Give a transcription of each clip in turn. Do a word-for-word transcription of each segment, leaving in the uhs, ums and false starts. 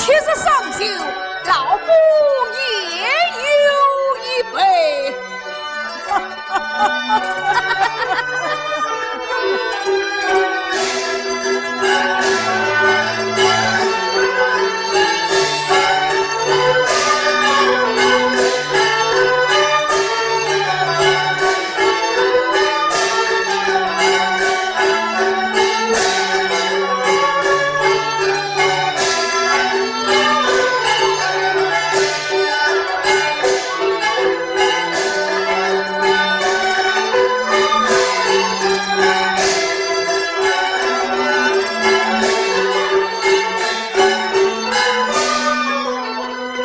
七十三岁，老夫也有一辈。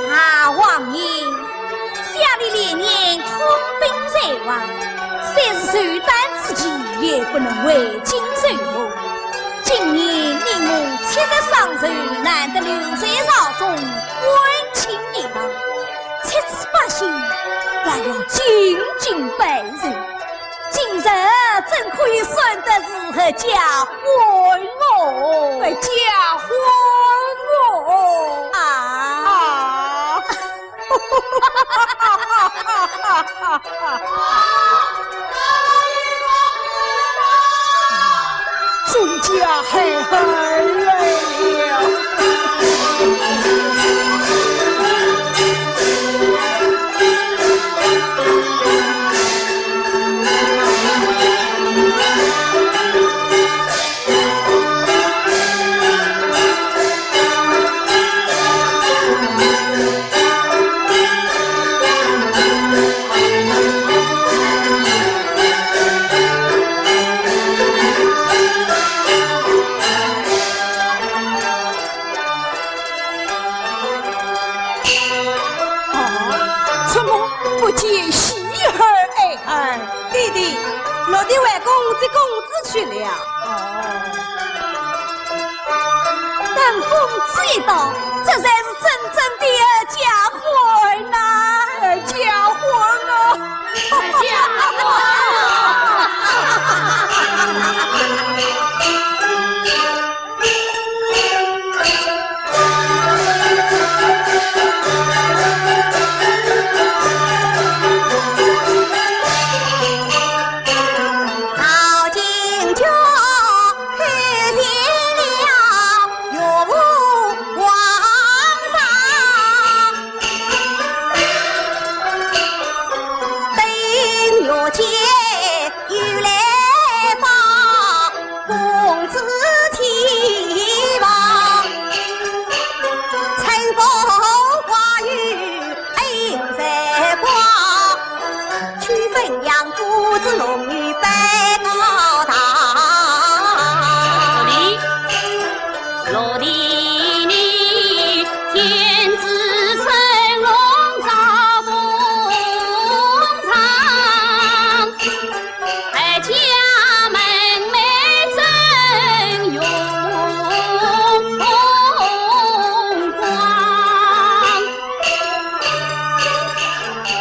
啊，王爷，想你连年通兵在外，虽是寿诞之期，也不能回京寿辰。今年你我七十三岁，难得留在朝中，温情一堂，七次八星，还要进京拜寿。 今日怎可以算得是合家欢哦？合家欢哦？啊！啊！真叫孩儿来了。 啊，怎么不见喜儿哀哀？弟弟，奴婢回宫接公子去了。哦。等公子一到，这才是真正的合家欢呐。合家欢啊！合家欢啊！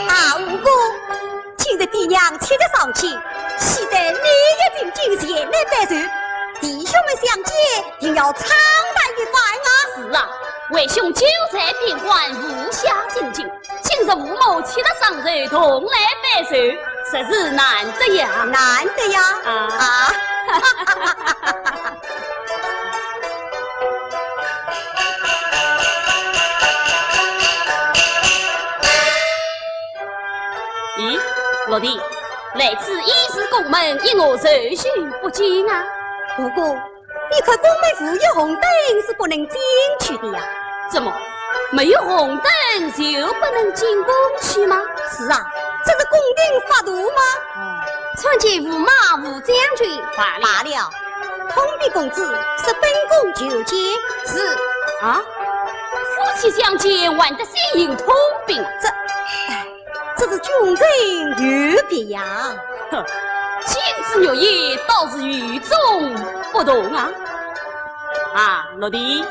啊，五哥，今日爹娘七十三岁，喜得你一进京前来拜寿，弟兄们相见，定要畅谈一番啊。是啊，为兄久在边关，无暇进京，今日父母七十三岁同来拜寿，实是难得呀。难得呀。啊。啊。 咦，六弟，来此已是宫门，因何首序不见啊？五哥，你看宫门无有红灯，是不能进去的呀。怎么，没有红灯就不能进宫去吗？是啊，这是宫廷法度吗？哦。参见驸马、驸将军。罢了。罢了。 通禀公子，是本宫求见。是。啊？夫妻相见，还得先行通禀？这，哎，这是君臣有别呀。哼，金枝玉叶，倒是与众不同啊。啊，六弟，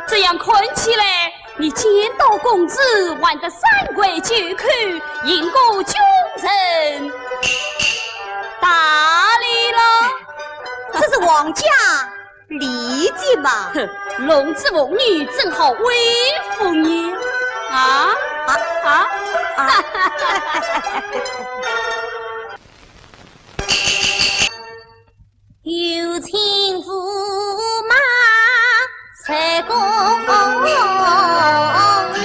这样看起来，你见到公子，还得三跪九叩，行个君臣大礼了。 这是王家理解嘛。哼，龙子凤女怎好为夫呢？啊？啊？啊？啊？有请驸马在宫里。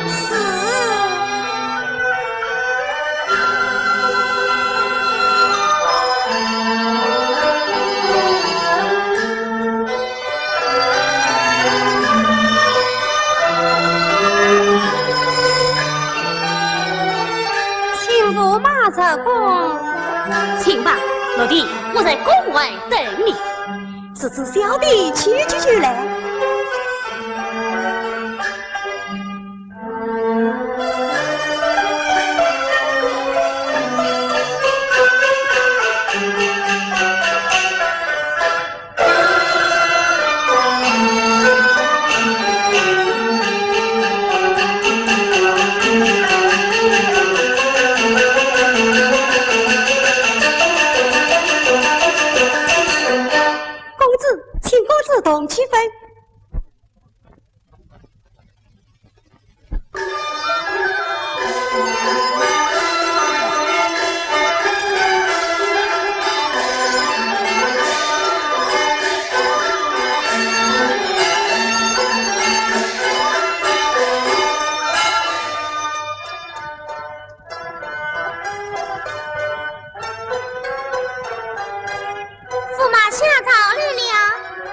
是。 请驸马入宫。请吧，奴婢，我在宫外等你。是，是，小弟去去就来。 公子，请公子动气氛。 驸马下朝来了。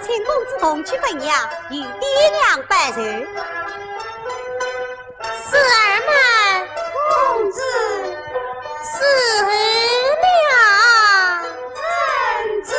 请公子同去问呀，与爹娘拜寿。四儿们。公子。伺候了。遵旨。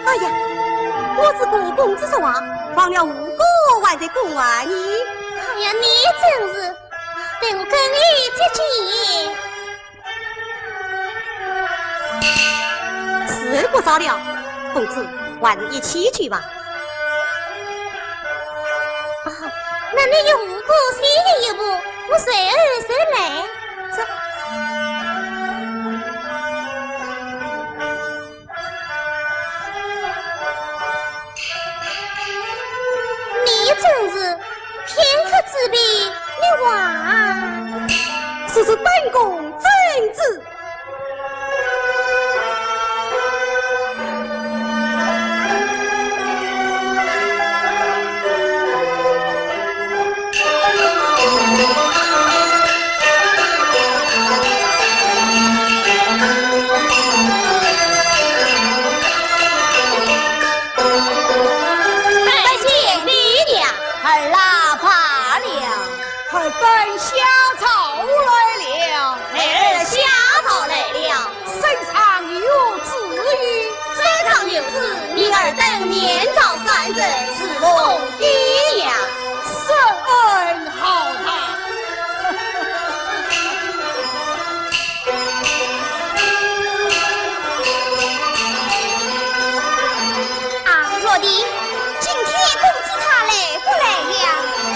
哎呀，我只顾公子说话，忘了吴哥还在宫外呢。哎呀，你真是，待我跟你接见。时不早了，公子，还是一起去吧。啊，那你与五哥先行一步，我随后就来。这，你真是片刻之别，你还……此事本宫怎知？ 拜见爹娘。儿啊，罢了。快带下朝来了。儿下朝来了。圣上有旨意。圣上有旨，命尔等面朝三日，侍奉爹娘。圣恩浩大。 啊，六弟，今天公子他来不来呀？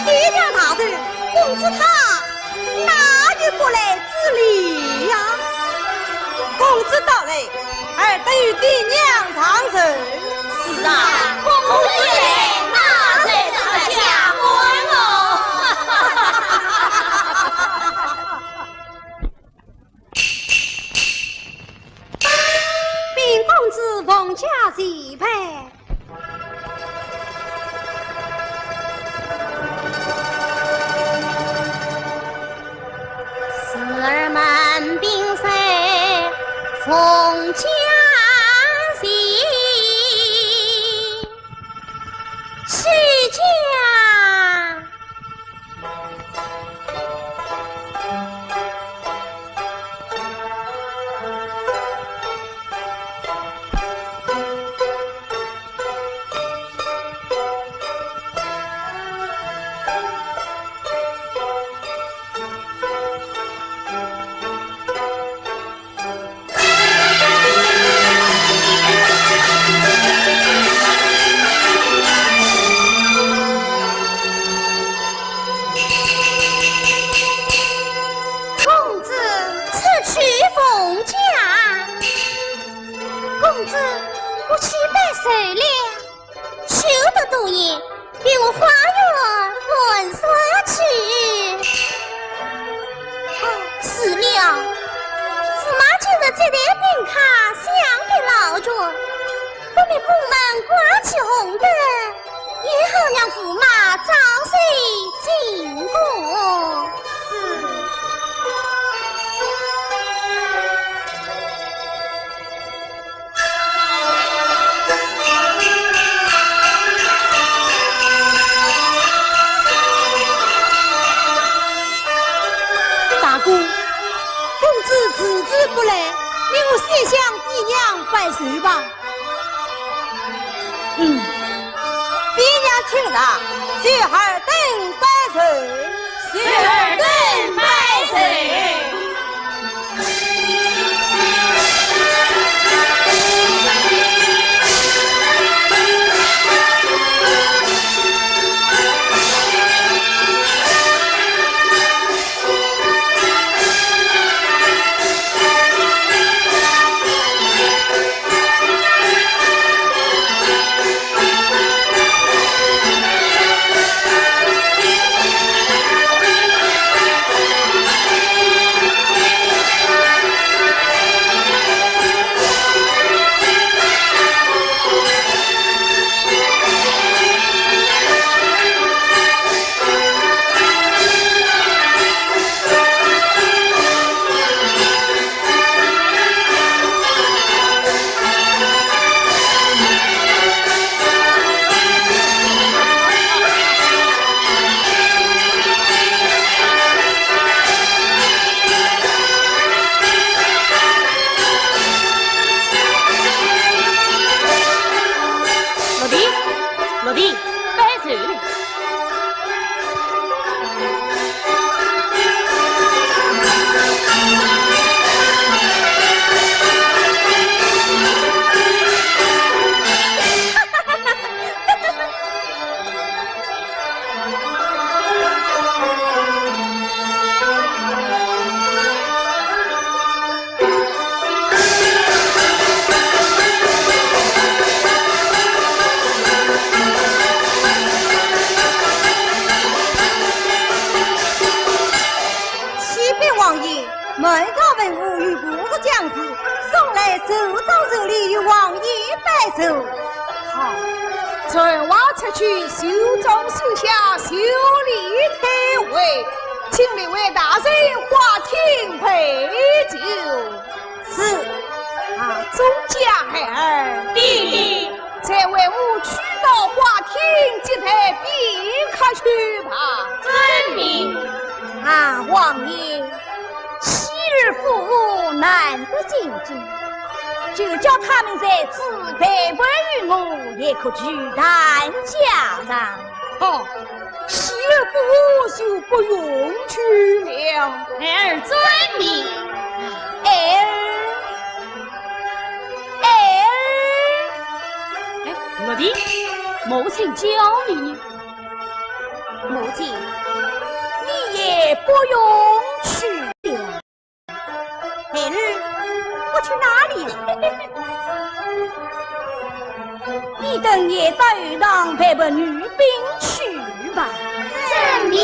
爹娘大人，公子他哪有不来之理呀？公子到来，尔等与爹娘上楼。是啊，公子来，那才是合家欢哦。 禀公子，凤驾在外。侍儿们禀谢，凤驾在，起驾。公子，出去奉驾。公子，我去拜寿了。 休得多言，与我花园玩耍去。哦，是了，驸马今日接待宾客，想必劳倦，不免宫门挂起红灯，也好让驸马早些进宫。是。 大哥，公子迟迟不来，你我先向爹娘拜寿吧。嗯，爹娘请上，侄儿等拜寿。 侄儿等拜寿。奏章手里与王爷拜寿。好，传话出去，寿终寿下，寿礼退回，请列位大人花厅陪酒。是。啊，众家孩儿。弟弟。再为我去到花厅接待宾客去吧。遵命。啊，王爷， 喜儿夫妇难得进京，就叫他们在此陪伴于我，也可聚谈家常。哦，喜儿夫妇就不用去了。孩儿遵命。孩儿，孩儿。哎，六弟，母亲叫你呢。 母亲，你也不用去了。孩儿，我去哪里？你等也到后堂陪伴女宾去吧。遵命。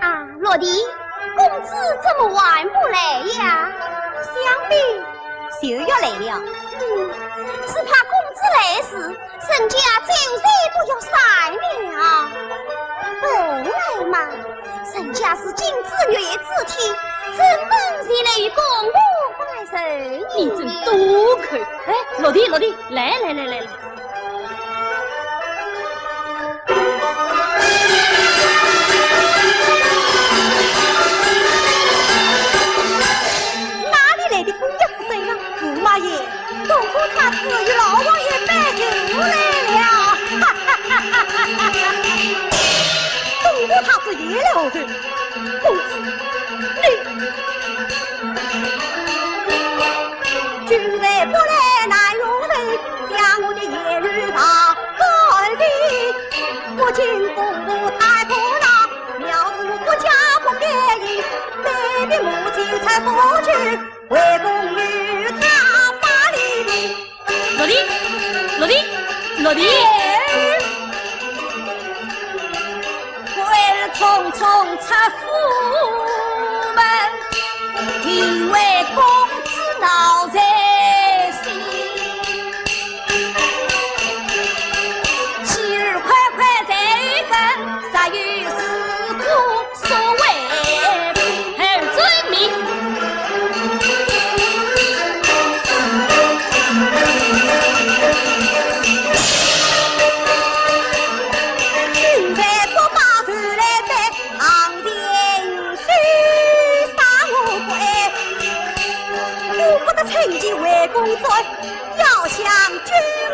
啊，六弟，公子怎么还不来呀？想必 就要来了。嗯，只怕公子来时，人家酒席都要散了。本来嘛，人家是近之月之天，专登前来与公婆拜寿呢。你真多口。哎，六弟，六弟，来来来来来。 哪里来的姑娘子孙啊？驸马爷，东宫太子与老王爷拜寿来了。哈哈哈哈哈哈！东宫太子也来贺寿，公子，你 君王不来难容人，将我的言语道个尽。不敬公婆太不孝，藐视我国家不变形，卑鄙母亲才不去，为公与他把理平。 六弟，六弟，六弟。哎。孩儿匆匆出府门，因为公子闹在心。喜儿快快在跟，啥有事苦 所谓孩儿遵命。君王不把事来办，昂然手杀我鬼。我不得趁机回宫转，要想君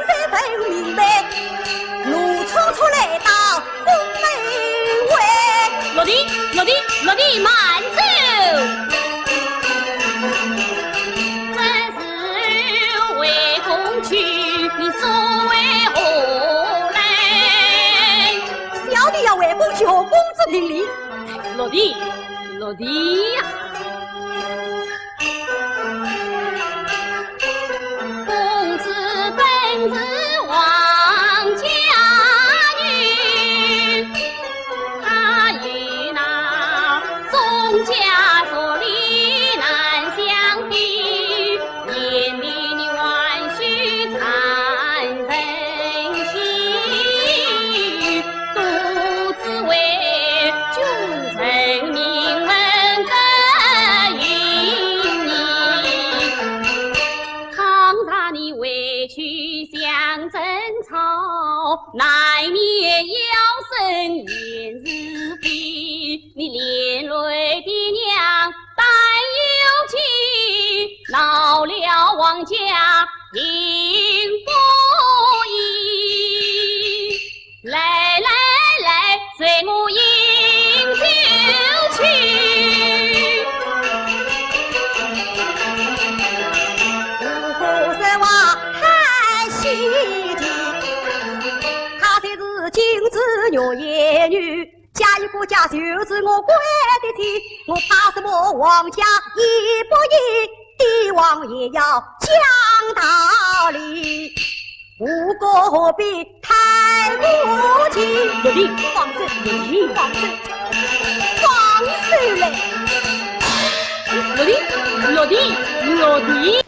王分明白，奴匆匆来到 宫门外。六弟，六弟，六弟，慢走。这时回宫去，你所为何来？小弟要回宫求公子评理。六弟，六弟呀。 公子本是王家女，她与那宗家族里难相比，贤弟你还须参人心。 独自为君臣命门根于你。倘若你回去想争吵，难免要生言是非。你连累爹娘担忧起，闹了王家定不易。 来来来，随我饮酒去。五湖十万海西地，他虽是今子月夜女，嫁一个家就是我官的妻，我怕什么王家也不依，帝王也要降大礼，无故何必太无情。落地，放手，落地，放手，放手嘞！落地，落地，落地。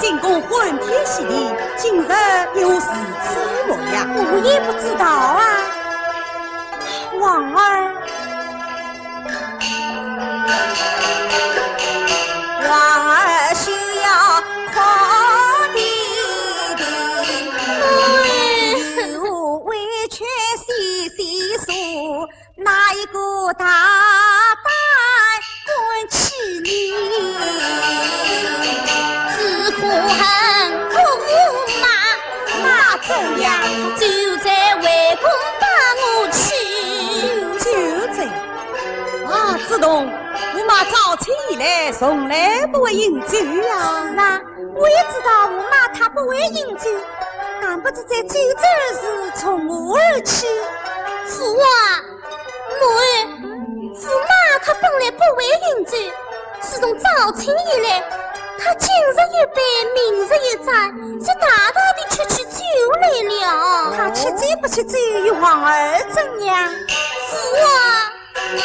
进宫欢天喜地，今日又是此模样。我也不知道啊。王儿，王儿休要哭啼啼，有委屈细细诉， 哪一个大胆敢欺你？只可恨苦驸马，骂怎样？酒醉回宫把我气。酒醉？啊，子栋，驸马早起以来从来不会饮酒啊。是啊，我也知道驸马他不会饮酒，但不知这酒醉之事从何而起。父王， 母后，驸马他本来不会饮酒，自从早起以来，他今日一杯，明日一盏，是大大的吃起酒来了。他吃酒不吃酒，与王儿怎样？父王，母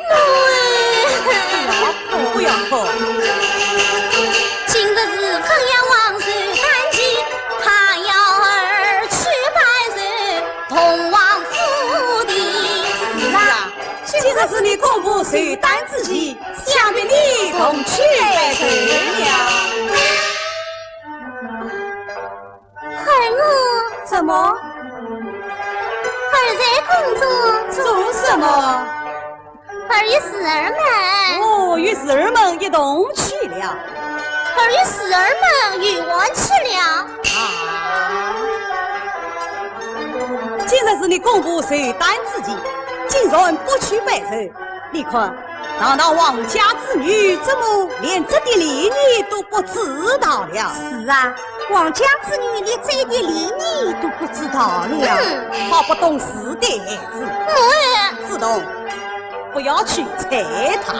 后。不要哭，不要哭。今日是方腊王寿诞期，他要儿去拜寿，同往府的。是啊， 今日是你公婆寿诞之期，想必你同去拜寿了。孩儿。怎么？儿在宫中。做什么？儿与侄儿们。哦，与侄儿们一同去了。儿与侄儿们游玩去了。啊。今日是你公婆寿诞之期，竟然不去拜寿， 你看，堂堂王家之女，怎么连这点礼仪都不知道了？是啊，王家之女连这点礼仪都不知道了。嗯。好不懂事的孩子。嗯。子栋，不要去睬她。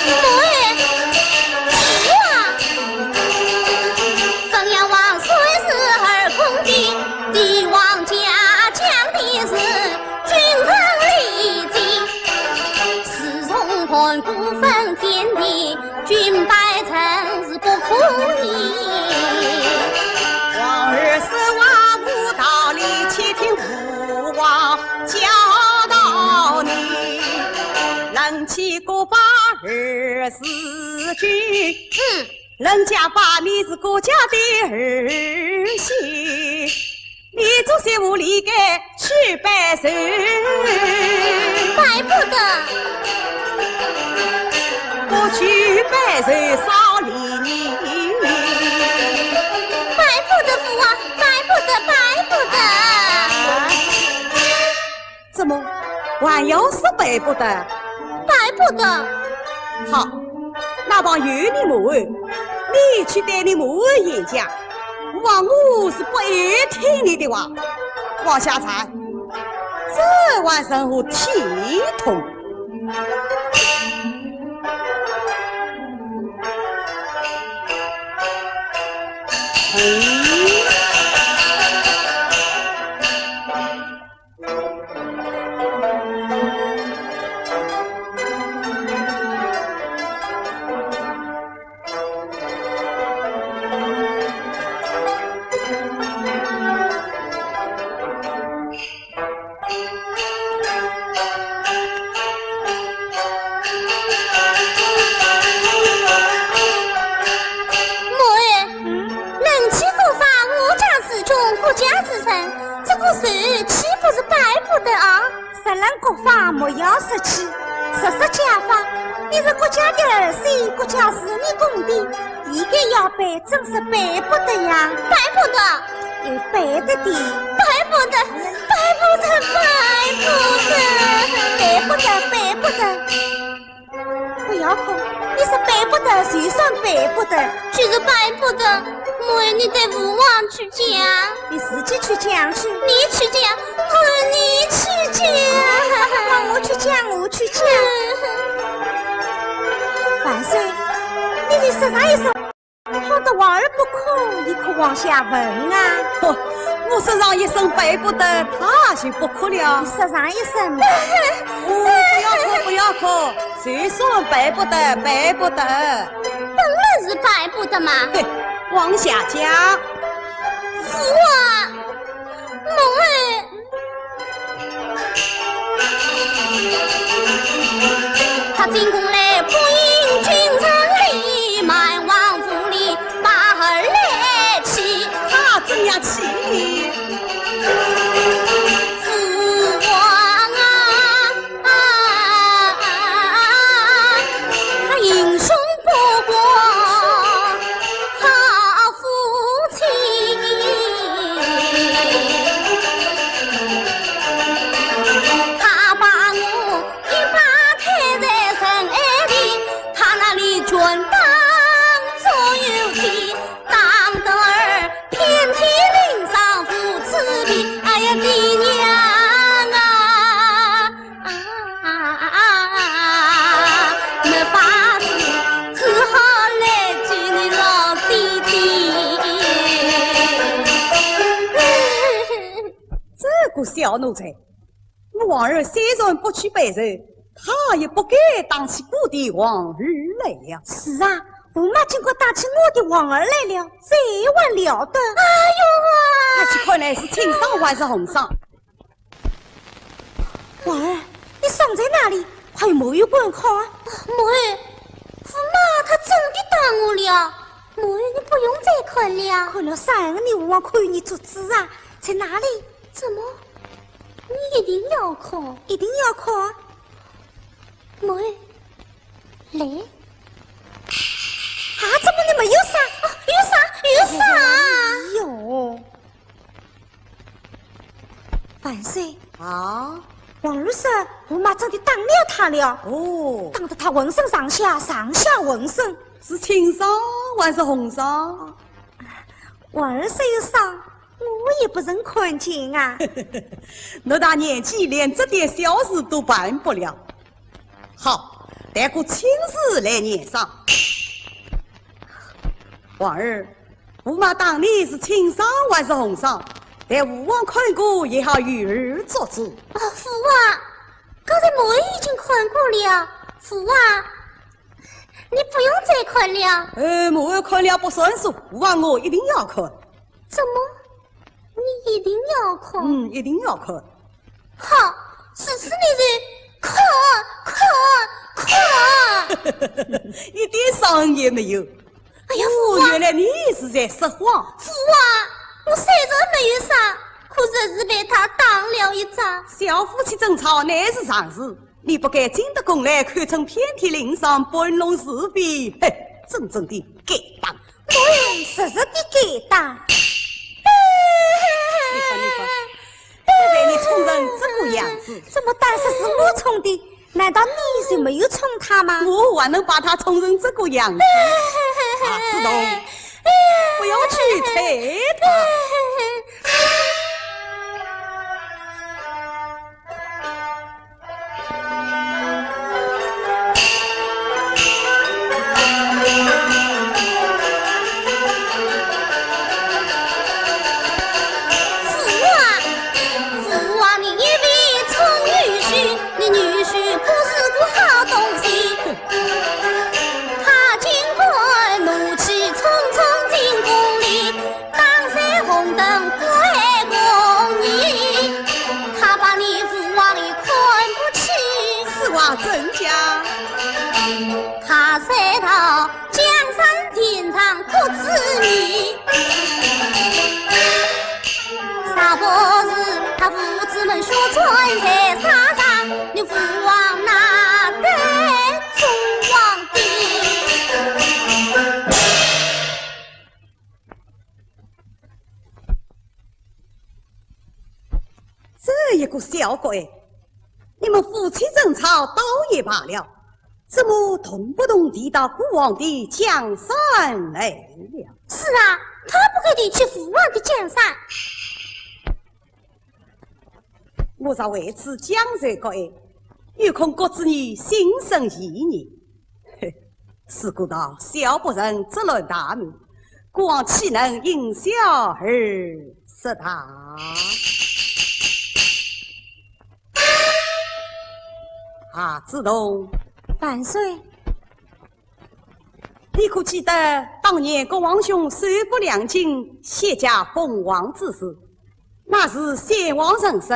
母后，父王，方腊王虽是二公的，帝王家将的是君臣礼敬，自从盘古分天地，君拜臣是不可以。王儿说话无道理，且听父王 教导你，论起国法二字句，嗯。论家法你是国家的儿媳，你做媳妇理该去拜寿。拜不得。不去拜寿少礼仪。拜不得，父王，拜不得，拜不得。啊。 怎么，还要说拜不得？拜不得。好，那旁有你母后，你去对你母后演讲，我是不会听你的话。往下站，这还成何体统？嗯。 母后，嗯？论起国法，我家之君，国家之臣，这个寿岂不是拜不得啊？ 说论国法，莫要说起，说说家法，你是国家的儿媳，国家是你供的，理该要拜，怎说拜不得呀？拜不得。哎，拜得的。拜不得，拜不得，拜不得。拜不得，拜不得。 不要哭，你说拜不得，就算拜不得。就是拜不得，母后你对父王去讲。你自己去讲去。你去讲，母后你去讲。让我去讲，我去讲。万岁，你，你说啥意思？ 好得王儿不哭，你可往下问啊。嚯，我说上一声拜不得，她就不哭了。你说上一声嘛。哦，不要哭，不要哭，就算办不得，办不得。本来是办不得嘛。嘿，往下讲。父王，母后。他进宫来，不应君臣礼，蛮王无礼，把儿来欺。他怎样欺你？父王啊，他英雄不过好父亲。他把我一把推在尘埃里，他那里拳打左右踢，打得儿遍体鳞伤无处避。哎呀，爹娘啊！啊，没法子，只好来见你老爹爹。这个小奴才，我王二虽然不去报仇，他也不该打起我的王二来了。是啊，我妈竟敢打起我的王二来了，这还了得？哎呦啊！他去看来是轻伤还是重伤。 王二，你伤在哪里？快与母后观看啊！母后，驸马他真的打我了。母后，你不用再看了。看了啥？你父王可与你作主啊？在哪里？怎么？你一定要看？一定要看。母后，来。啊，怎么你没有伤？啊，有伤，有伤！哎呦！ 万岁。啊？王二说，驸马真的打了他了。哦。打得他浑身上下，上下浑身。是轻伤还是重伤？王二说有伤，我也不曾看见啊。偌大年纪，连这点小事都办不了。好，待我亲自来验伤。王二， 驸马打你是轻伤还是重伤？待父王看过也好与儿作主。啊，父王，刚才母后已经看过了。父王，你不用再看了。呃，母后看了不算数，父王我一定要看。怎么？你一定要看？嗯，一定要看。 好，如此你就看，看，看。一点伤也没有。哎呀，哦，父王，原来你是在说谎。父王，我虽然没有伤，可是是被他打了一掌。小夫妻争吵乃是常事，你不该进得宫来，口称遍体鳞伤，搬弄是非，嘿，真正的该打。 对，实实的该打。你看，你看，现在你冲成这个样子。怎么打死是我冲的？难道你就没有冲他吗？我还能把他冲成这个样子？啊，子东，不要去睬他。 父王，父王，你一味宠女婿，你女婿不是个好东西。他竟敢怒气冲冲进宫里， 当时红灯不爱过你，他把你父王也看不起。此话怎讲？他说道：江山天上各自你，啥不是他父子们血战在沙场，你父王哪个做皇帝？ 这一个小鬼，你们夫妻争吵倒也罢了，怎么动不动提到孤王的江山来了？是啊，他不该提起父王的江山。 我若为此将罪各案，又恐各子女心生疑念。嘿，是故道小不忍则乱大谋，孤王岂能因小而失大？啊，子龙。万岁。你可记得当年国王兄收复两京，卸甲封王之时，那时先王曾说，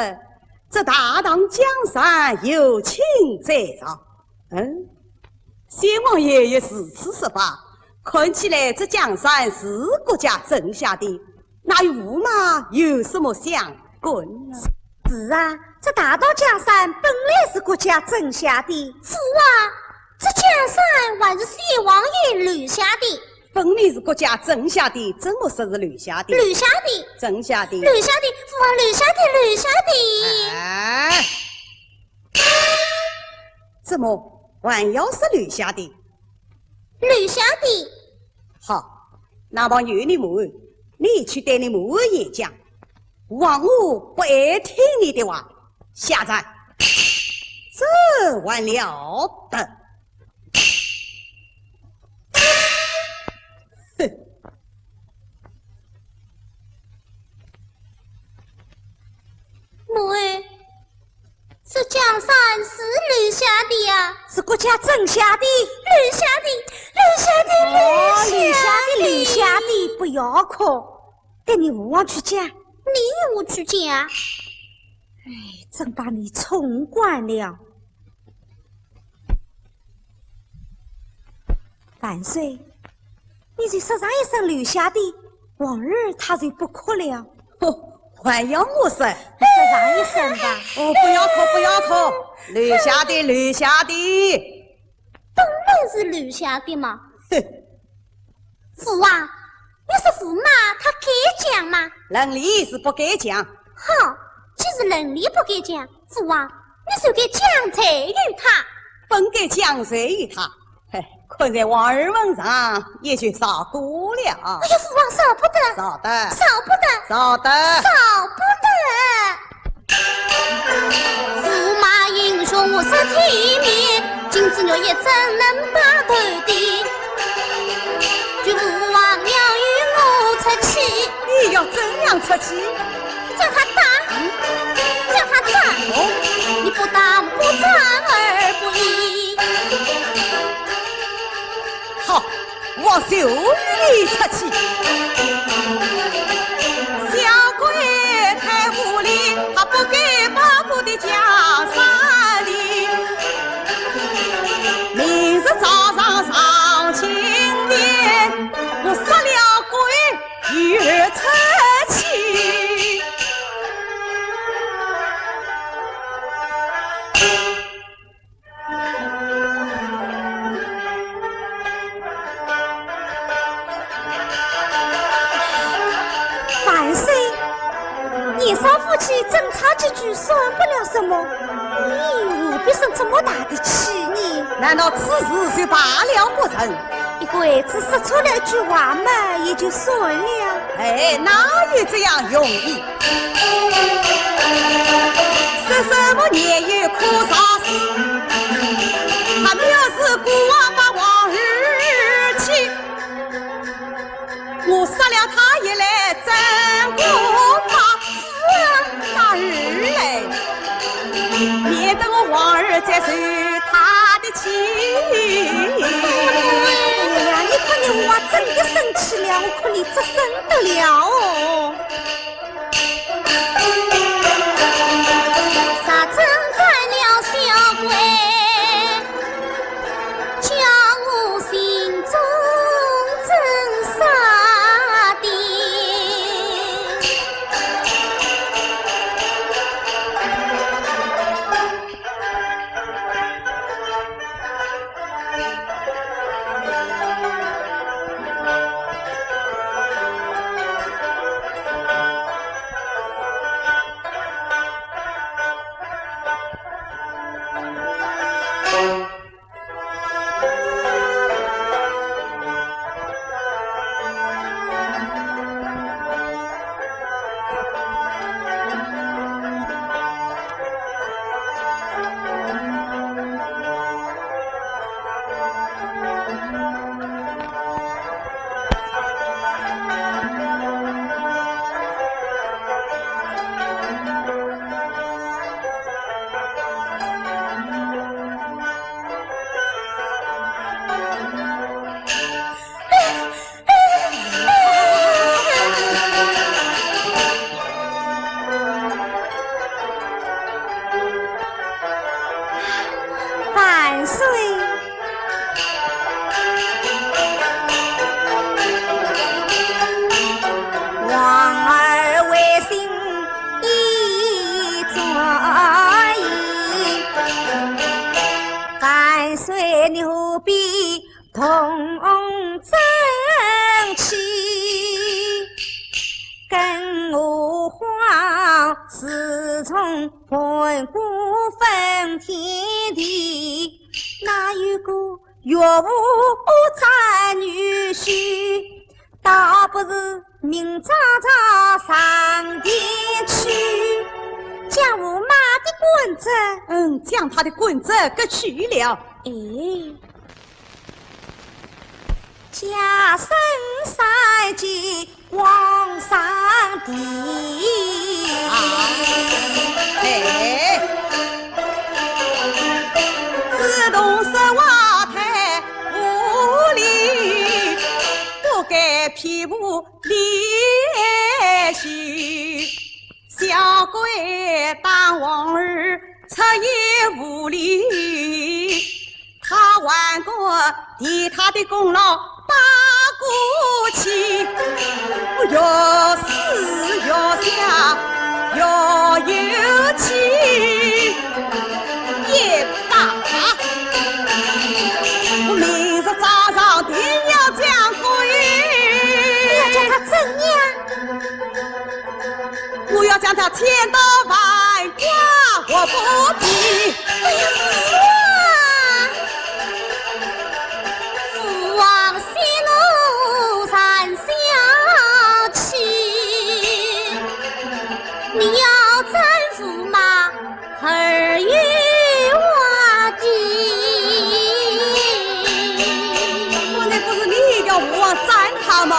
这大唐江山由卿在上。嗯，先王爷爷如此说法，看起来这江山是国家争下的， 那与驸马有什么相干呢？是啊，这大唐江山本来是国家争下的。是啊，这江山还是先王爷留下的。分明是国家争下的，怎么说是留下的？留下的。争下的。留下的，父王留下的，留下的。哎，怎么还要说留下的？留下的。 好，那么由你母后，你去对你母后演讲，王后不爱听你的话，下跪。这还了得？哼！母后， 这江山是留下的呀。是国家争下的。留下的，留下的，哦，留下的，留下的，留下的。不要哭，带你父王去讲。你与我去讲啊？哎，真把你宠惯了。万岁， 你就说上一声留下的，王儿他就不哭了。哦，还要我说？你说上一声吧。哦，不要哭，不要哭，留下的，留下的。本来是留下的嘛。哼。父王，你说驸马他该讲吗？论理是不该讲。好，既是论理不该讲，父王，你就该讲罪于他。本该讲罪于他。 嘿，看在王儿份上，也就饶过了。哎呀，父王，饶不得，饶得，饶不得，饶得，饶不得。驸马英雄是体面，金枝玉叶怎能把头低？求父王饶与我出气。你要怎样出气？ 叫他打，叫他打，你不打我丈二不义。好，我就与你出气。小鬼太无礼，他不该把我的家产的。明日早上上青天，我杀了鬼 又出气。万岁，年少夫妻争吵几句算不了什么，你何必生这么大的气呢？难道此事就罢了不成？ 一个孩子说错了一句话嘛，也就算了。哎，哪有这样容易？说什么年幼可饶恕，他们要是孤王把王儿气，我杀了他也来争我怕。 大儿嘞，免得我王儿再受他的气。哎呀，你看你我真的生气了，我看你作甚得了哦。啥真干了小鬼，叫我心中真杀的。 哎对。王儿为信已转移，敢随奴婢同征去，更何况自从盘古分天地，哪有个岳父斩女婿，倒不如明朝早上殿去。将驸马的棍子，嗯，将他的棍子革去了。哎，家生三界 王上的。哎，自从说话太无礼，不该批评离休。小鬼打王儿出言无礼， 他还敢替他的功劳把过去，我要死要笑要有气也罢。我明日早上定要将归。你要将他怎样？ 我要将他千刀万剐活剥皮。哎呀，父王息怒，三小气，你要斩驸马， 儿与我的。刚才不是你叫父王斩他吗？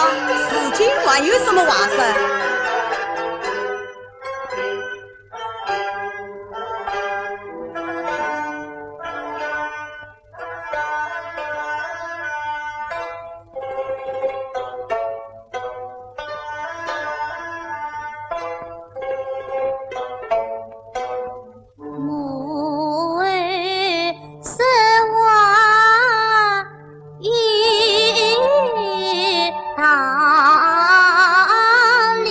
如今还有什么话说？ 母后说话有道理，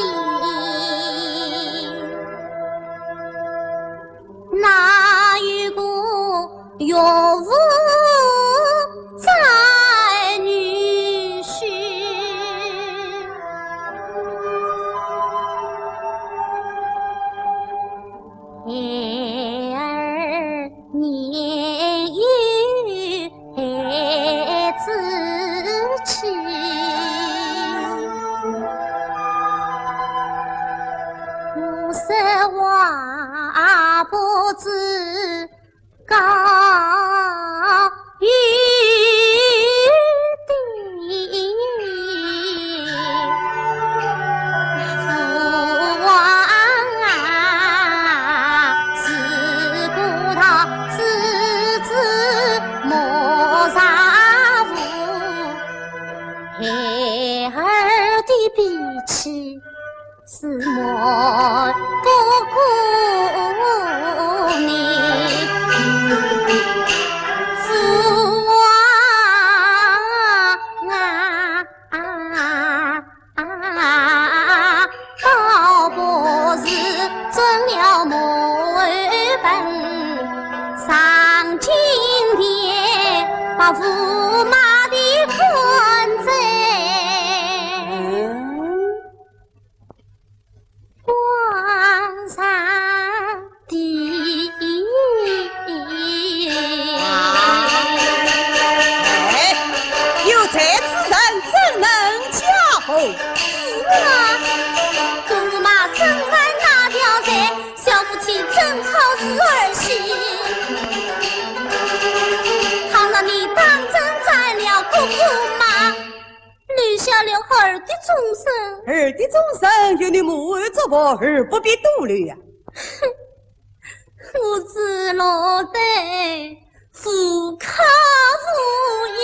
哪有个岳父斩女婿？ 孩儿年幼孩子气，我说话不知 高与低。父王啊，自古道子子莫若父，孩儿的脾气 是瞒不过你。父王啊，倒不如准了母后本，上金殿把驸马的官职 官上的。哎，有才之人怎能加厚？是啊，驸马身犯哪条罪？小父亲正好是儿媳，倘若你当真斩了哥哥吗？ 留下了儿的终身。儿的终身由你母后作保，儿不必多虑呀。哼，我是落得无靠无依。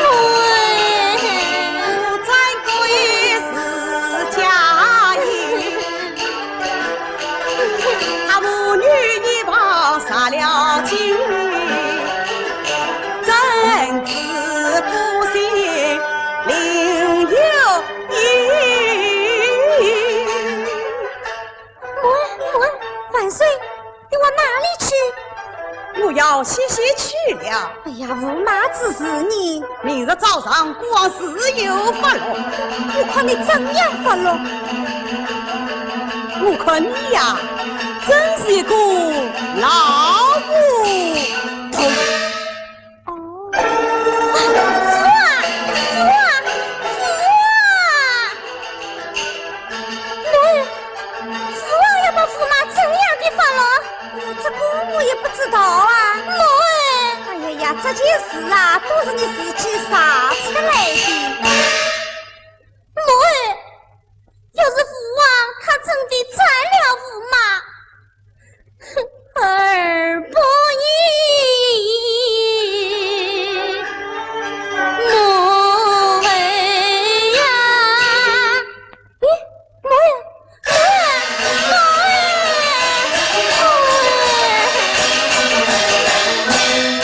我斩鬼是假意，他母歇歇去了。哎呀，驸马之事呢？明日早上国王自有发落。我看你怎样发落？我看你呀，真是一个老糊涂。哦。啊，驸马，驸马，驸马！ 老爷，父王要把驸马怎样的发落？这个我也不知道啊。老爷，哎呀呀，这件事啊，都是你自己惹出来的。老爷，要是父王他真的斩了驸马， 儿不依，母为呀。咦，母呀，母呀，母呀，母呀。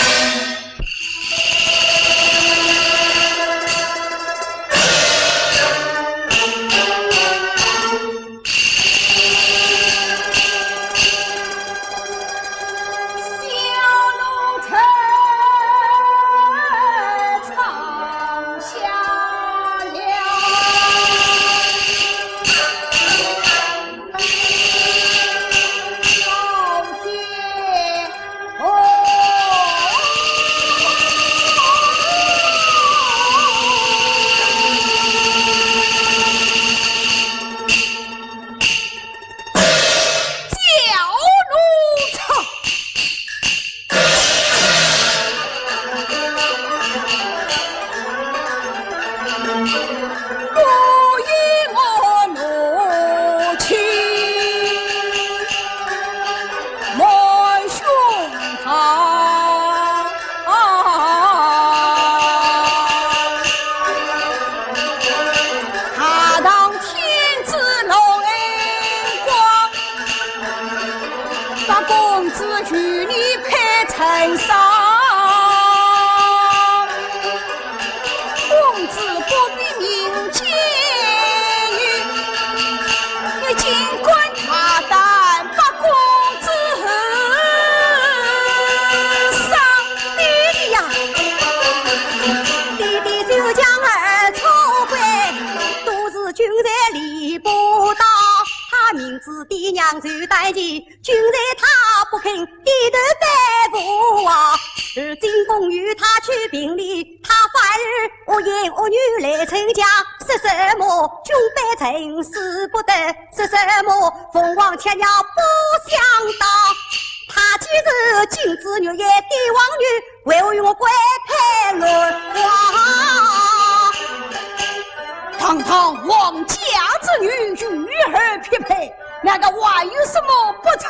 堂堂皇家之女，与儿匹配，难道还有什么不称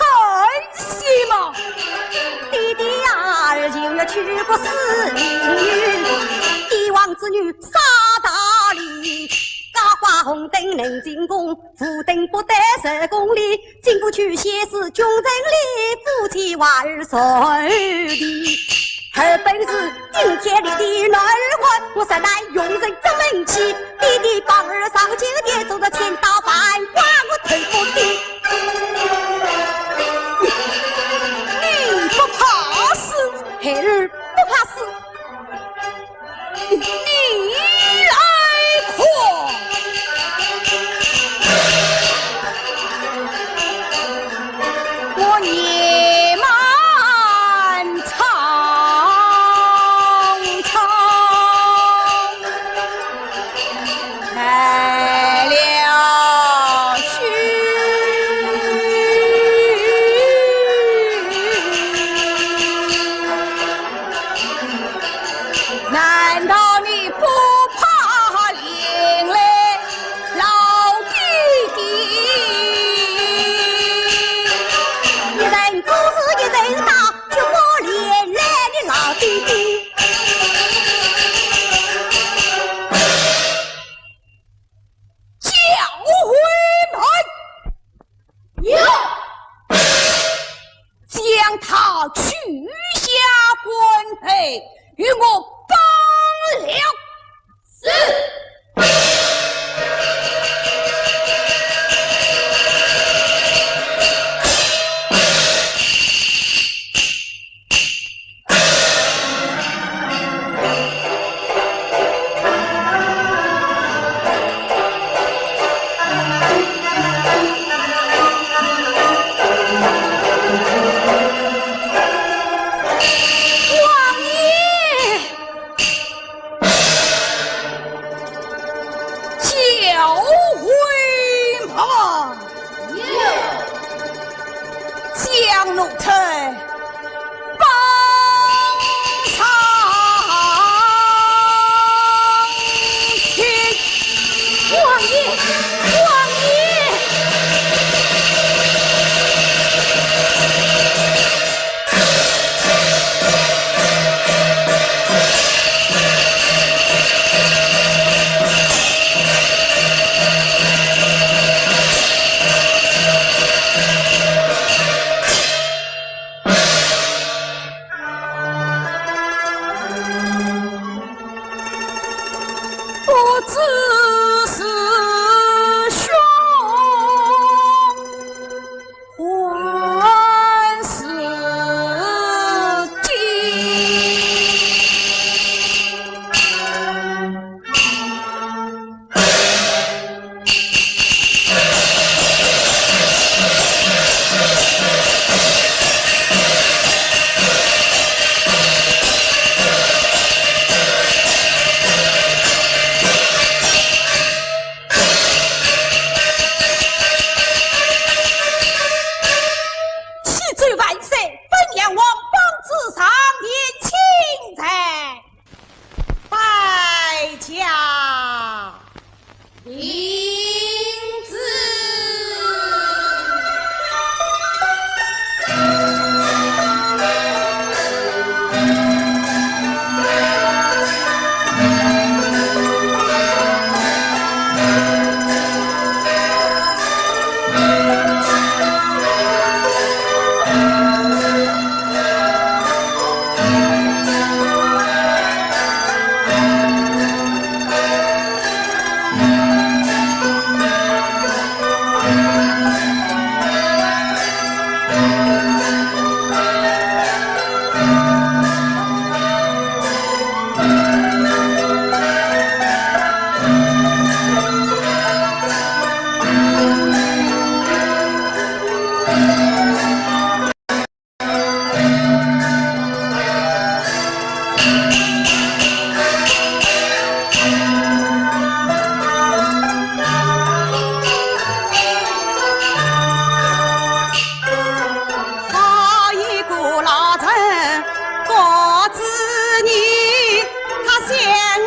心吗？你不怕死？孩儿不怕死。 你来看，我年满苍苍， 白了须。难道你不怕连累老爹爹？一人做事一人当，就怕连累你老爹爹。 叫回门。有。将她取下官配，与我绑了。是。回马。有。将奴才绑上去。王爷，王爷！ 不知是凶 还是吉。 启奏万岁，本阎王绑仔上殿请罪。待驾。领旨。 好一个老臣，告知你，他向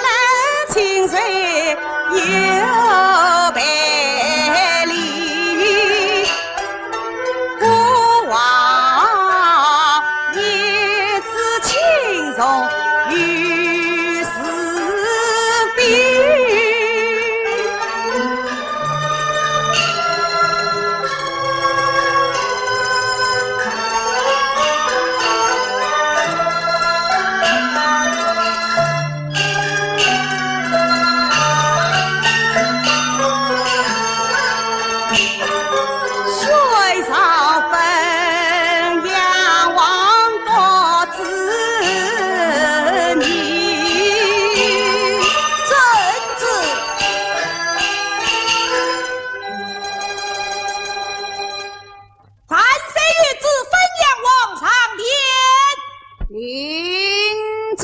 来清水有备礼。 孤王一子亲从于士兵。 谁造本阎王多子女？遵旨。 万岁有旨，分阎王上殿。领旨。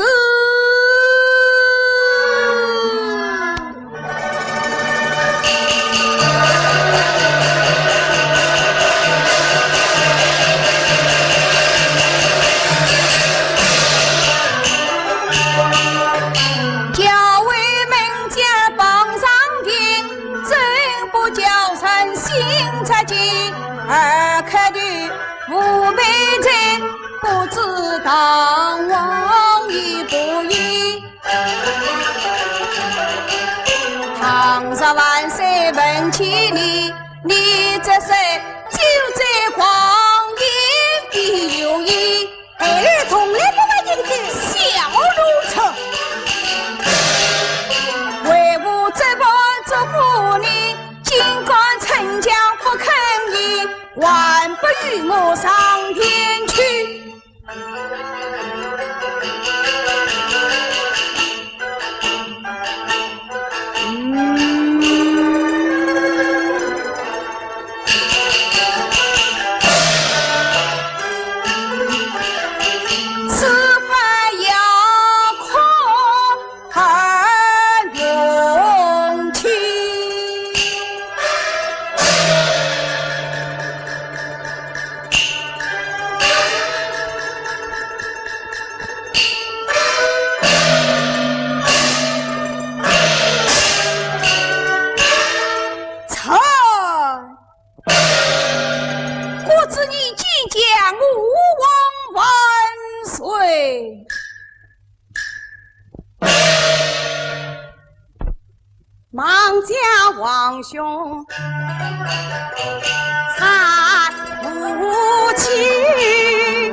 叫为门将绑上庭，怎不叫声心着急？二刻的无名人，不知当王意不意。倘若万岁问起你，你只说就在光阴的有意。 孩儿从来不问人的。小奴才！为父这般嘱咐你，竟敢逞强不肯依，还不与我上殿去！王兄，参不起。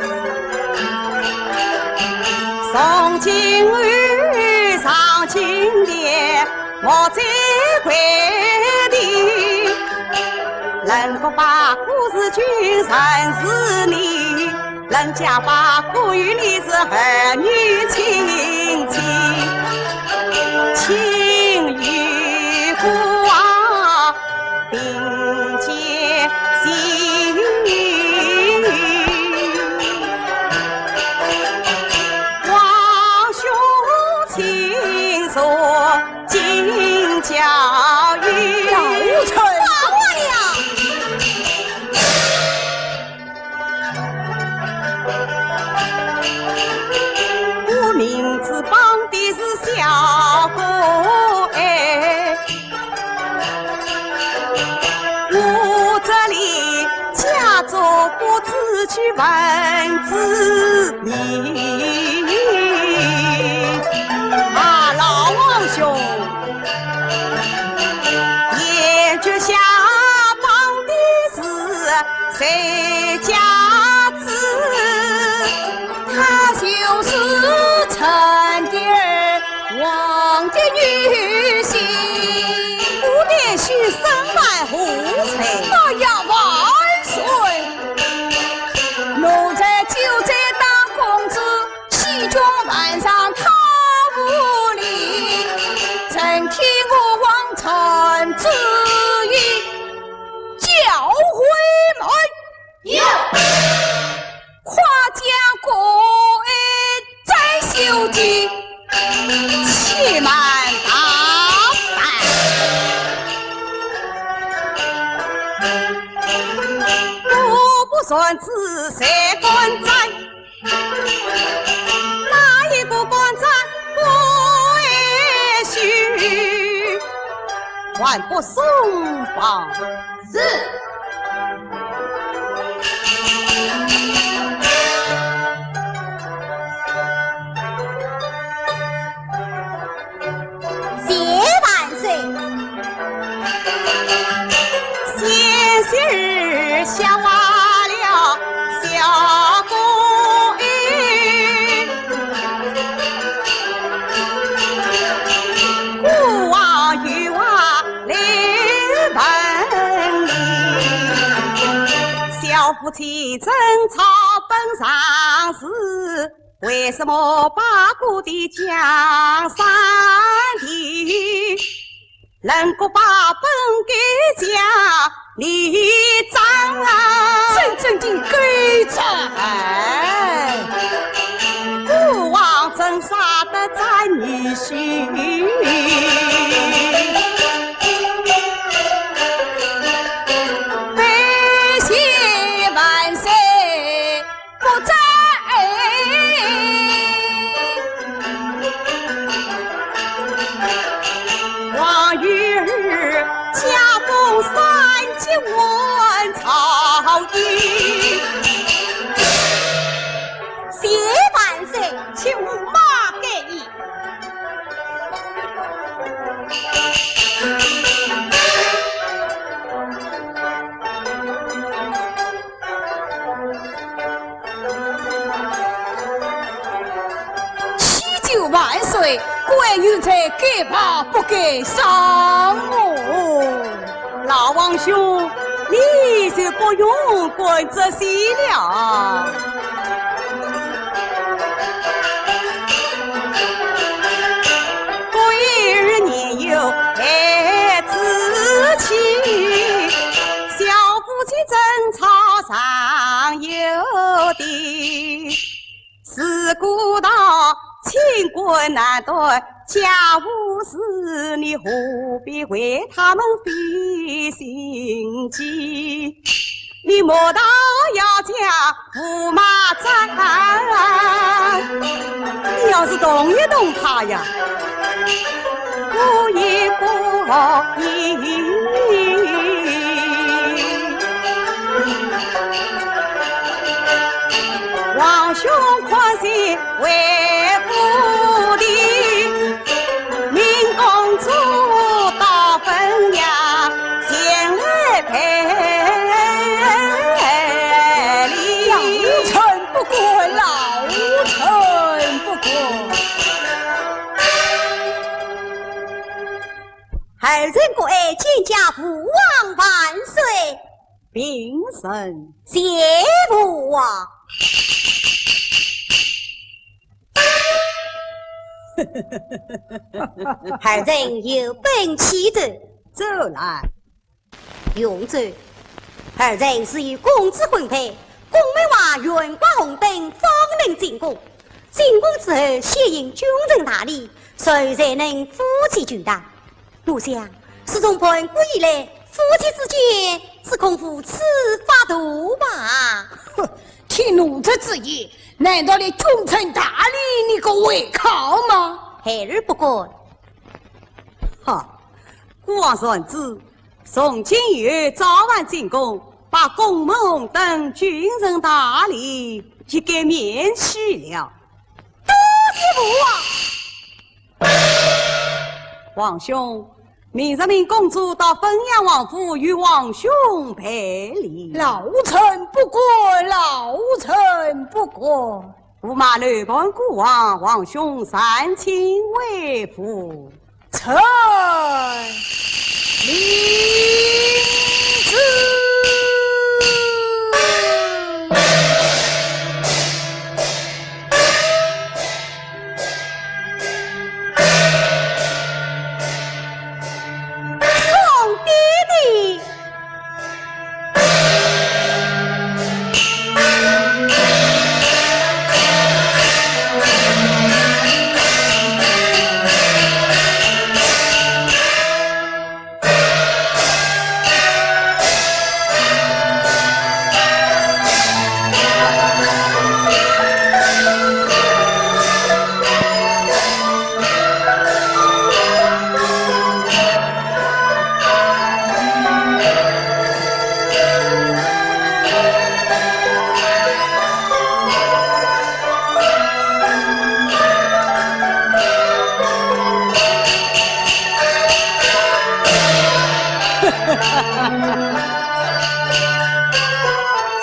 从今后上青天，莫再跪地。能够把故事君人是你， 人家把故与你是儿女亲情，情与国啊并肩行。王兄请坐，今宵有。老臣。到了。 我名字榜的是小官哎，我这里假作不知去问知你。啊，老王兄， 言脚下榜的是谁家子？她就是陈店王的女婿。我的是身犯何罪？哎呀，万岁！奴才就在当公子 西宫万上讨无礼，臣替我王臣之意，叫回门。有。快将郭安斩首级，且慢打扮。我不传旨谁敢斩？ 哪一个敢斩关羽？还不松绑。是。谢万岁。 先是笑话了小公爷，孤王有话来问你。小夫妻争吵本常事， 为什么八股的江山地，能够把本该家里斩啊？真正的该斩！哎，孤王怎舍得斩女婿？拜谢万岁。 不斩。王与儿加封三级文朝一。谢万岁，请马给你。 启奏万岁，关羽在该旁不敢上哦。老王兄，你就不用管这些了。 孤儿年幼孩子气，小夫妻争吵常有的。自古道清官难断家务事，你何必为他们费心机？ 你莫道要将驸马斩，你要是动一动他呀，我也不依。王兄宽心为父的，命公主到汾阳。国爱，见驾父王万岁。平身。谢父王。儿臣有本启奏。奏来。永州，儿臣是与公子婚配，宫门外悬挂红灯，方能进宫。进宫之后，先行君臣大礼， 谁才能夫妻俱到。我想，自从盘古以来，夫妻之间只恐无此法度吧。哼，听奴才之言，难道连君臣大礼你敢违抗吗？孩儿不敢。哈，孤王传旨，从今以后早晚进宫，把宫门红灯、君臣大礼一概免去了。多谢父王。 王兄，明日命公主到汾阳王府与王兄赔礼。老臣不敢，老臣不敢。驸马楼盘孤王，王兄善请回府。臣领旨。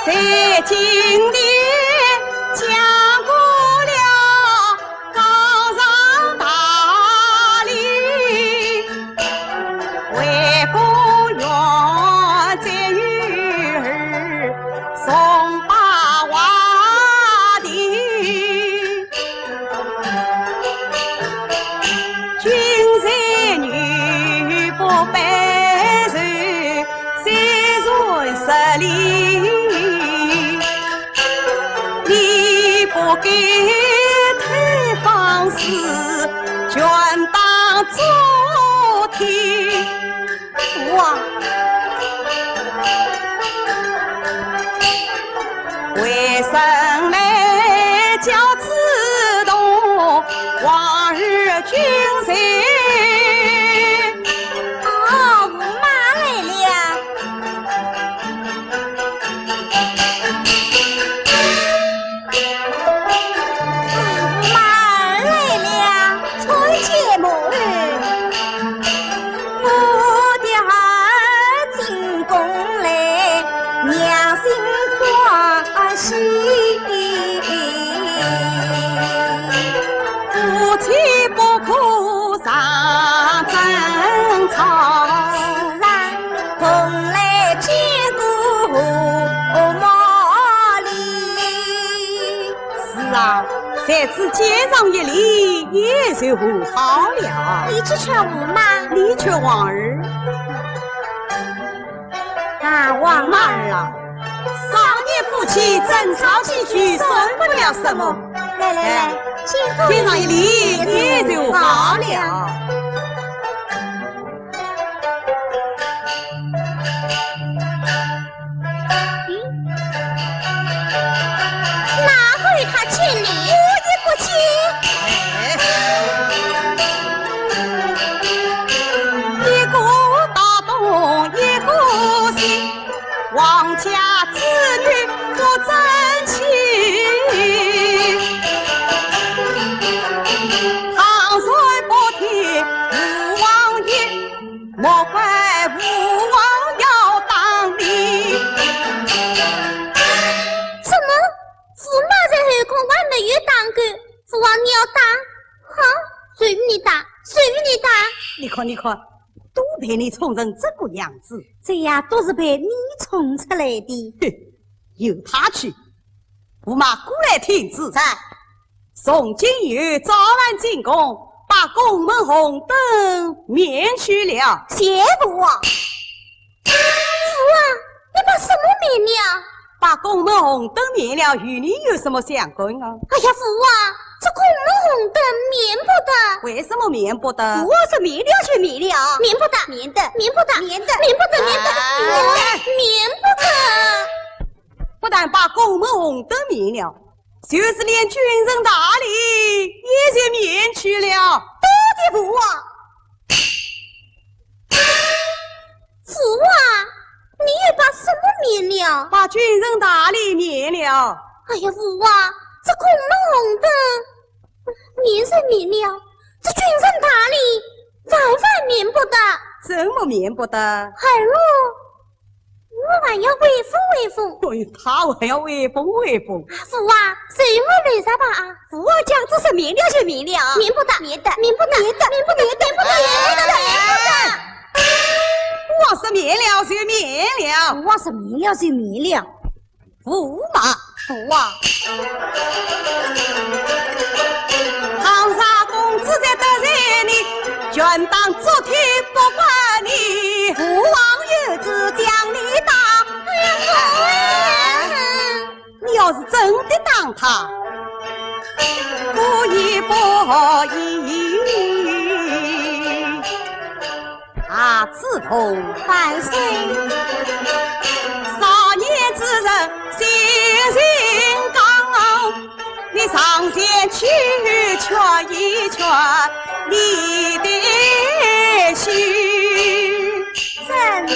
在金殿讲过了高堂大礼，回宫原在女儿送把花的。 君臣女不拜寿，虽然失礼，你不该推芳势，全当作听。 父王。为甚来教子动王儿君臣？哦，驸马来了。 马儿来了，参见母后。我的儿进宫来，娘心欢喜。夫妻不可常争吵。是啊，同来见过母后。 是啊，在此见上一礼，也就和好了。你去劝驸马。你劝王儿。啊，王儿啊，少年夫妻争吵几句，算不了什么。来来来，哎，见过，见上一礼，也就和好了。 咦，哪会他见你？我也不见。哎。一个大东，一个西，王家子女不争气。倘然不听父王言， 莫怪父王要打你。什么？驸马在后宫还没有打过，父王你要打？哼，谁与你打？谁与你打？你看，你看，都被你宠成这个样子？这呀，都是被你宠出来的。哼，由他去。驸马过来听旨。在。从今以后，早晚进宫，把宫门红灯灭去了。谢父王。父王，你把什么灭了？把宫门红灯灭了，与你有什么相干啊？哎呀，父王，这宫门红灯免不得。为什么免不得？父王说免了就免了。免不得，免得，免不得，免得，免不得，免得，哎。免得，免不得。不但把宫门红灯灭了，就是连君臣大礼也就免去了。多谢父王。 父王，你又把什么免了？把君臣大礼免了。哎呀，父王，这宫门红灯免是免了，这君臣大礼万万免不得。怎么免不得？儿我，我还要威风威风。哎，他还要威风威风。父王，随我来吧啊。 父王降旨说免了就免了。免不得，免得，免不得，免得，免不得，免不得，免不得，免不得。父王说免了就免了。父王说免了就免了。驸马，父王。倘若公子再得罪你，权当捉去不管你。父王有旨将你打。哎呀，父王。 你要是真的打他，不依不依。啊，子龙。万岁。少年之人心性刚，你上前去劝一劝你的兄。正是。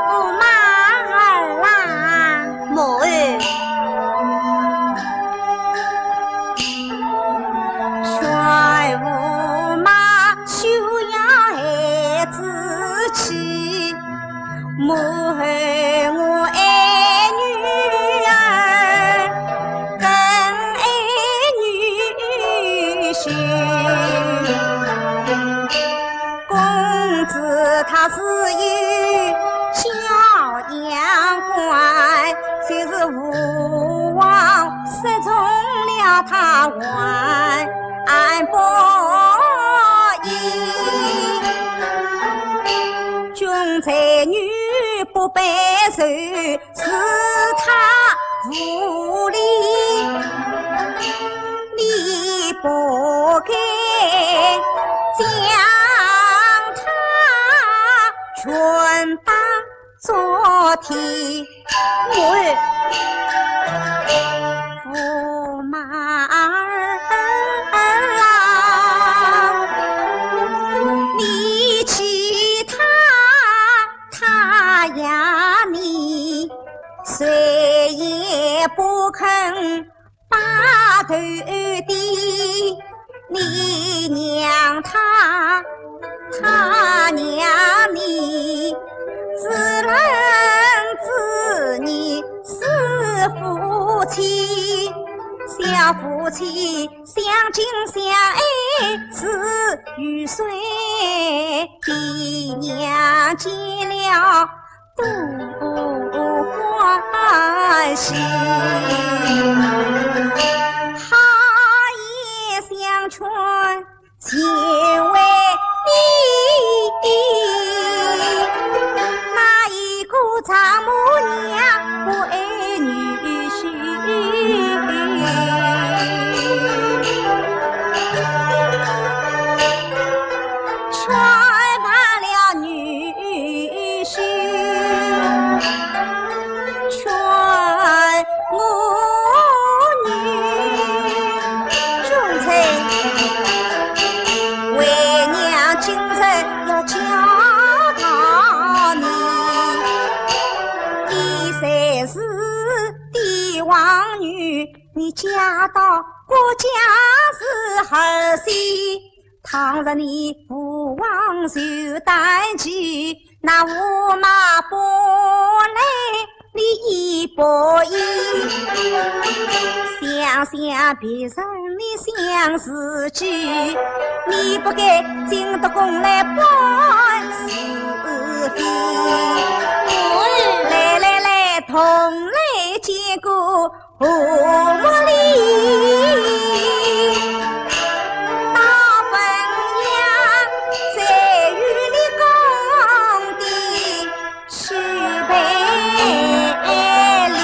驸马儿啊。母后。劝驸马休要孩子气，母后我爱女儿，更爱女婿。 公子他自幼教养乖，就是父王失宠了他还不已。君才女不被受， 是他无礼，你不该将他全当做天。我驸马儿啊，你气他，他压你， 谁也不肯把头低。你让他，他让你，自论自你是夫妻，小夫妻相敬相爱是雨水。 爹娘见了多欢喜，他也想劝前为你，哪一个丈母娘不爱女婿？ 劝罢了女婿，劝我女。君臣，为娘今日要教导你，你虽是帝王女， 你嫁到郭家是儿媳，倘若你父王受打击，那驸马不来你一百一，想想别人的相思句，你不该进得宫来搬是非。来来来，同来见过 父母哩，大本营在于你讲的是非哩。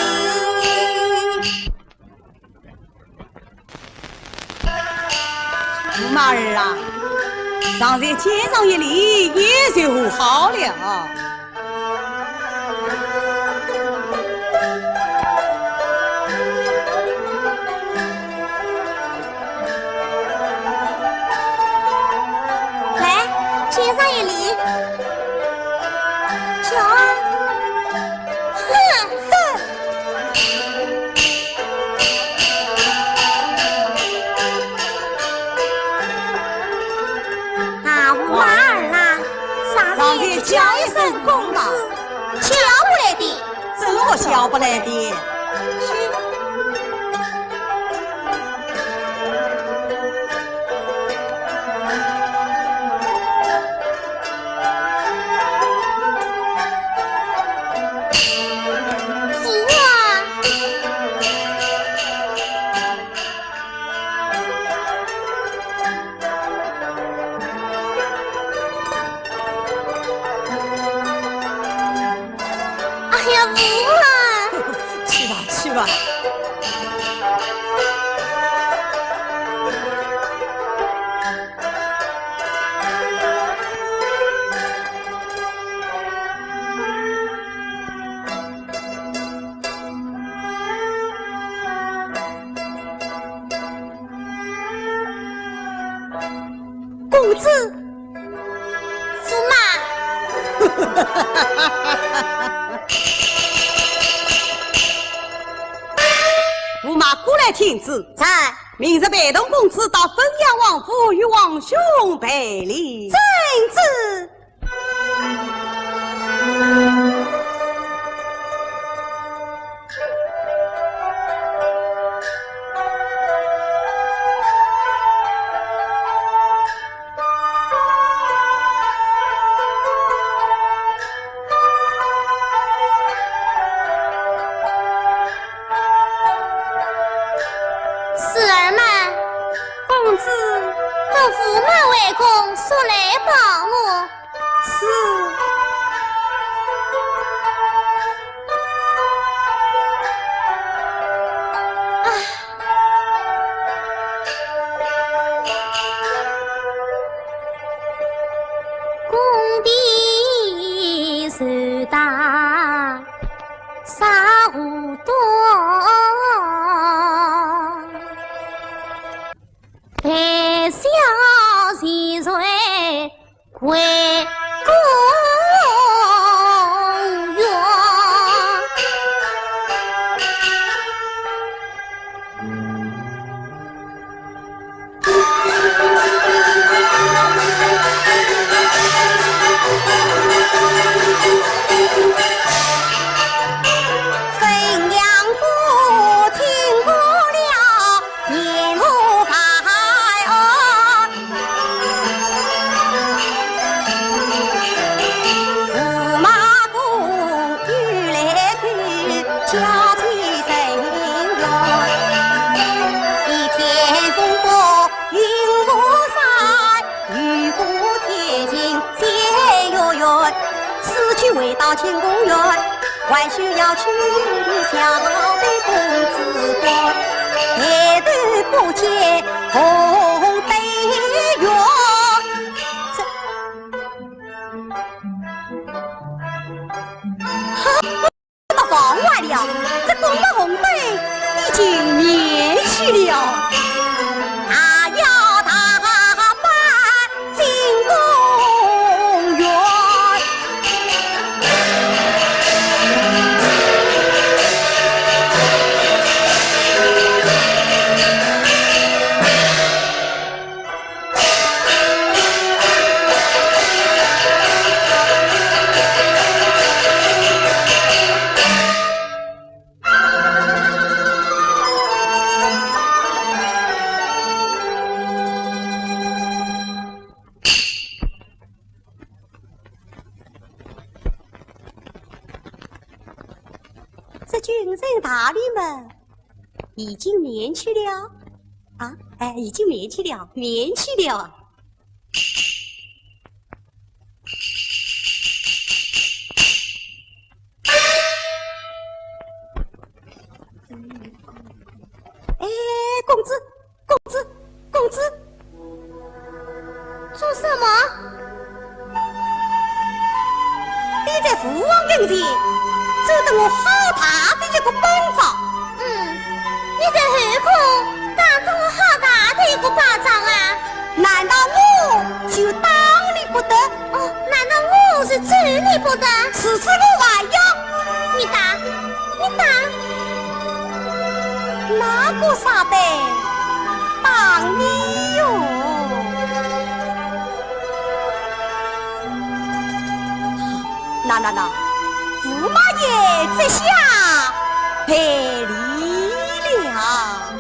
驸马儿啊，上前见上一礼，也就好了。 来，见上一礼。小二，哼，哼。啊，驸马儿啊，上前叫一声公子，叫不来的。 怎么叫不来的？哎呀，不啊！去吧，去吧。 公子，驸马。驸马过来请旨。在。明日陪同公子到汾阳王府与王兄赔礼。遵旨。 四儿们，公子，等驸马回宫，速来报我。是。啊。这个皇帝了，这个大红灯已经灭去了。啊呀，大摆进宫园。军人大礼嘛，已经免去了。啊，哎，已经免去了，免去了。哎，公子，公子，公子，做什么？你在父王跟前做得我好大的一个榜样。嗯，你在后空打得我好大的一个巴掌啊！难道我就打你不得？哦，难道我是咒你不得？如此我还要。你打，你打。 哪个舍得帮你哟？那那那，驸马爷这下赔礼了。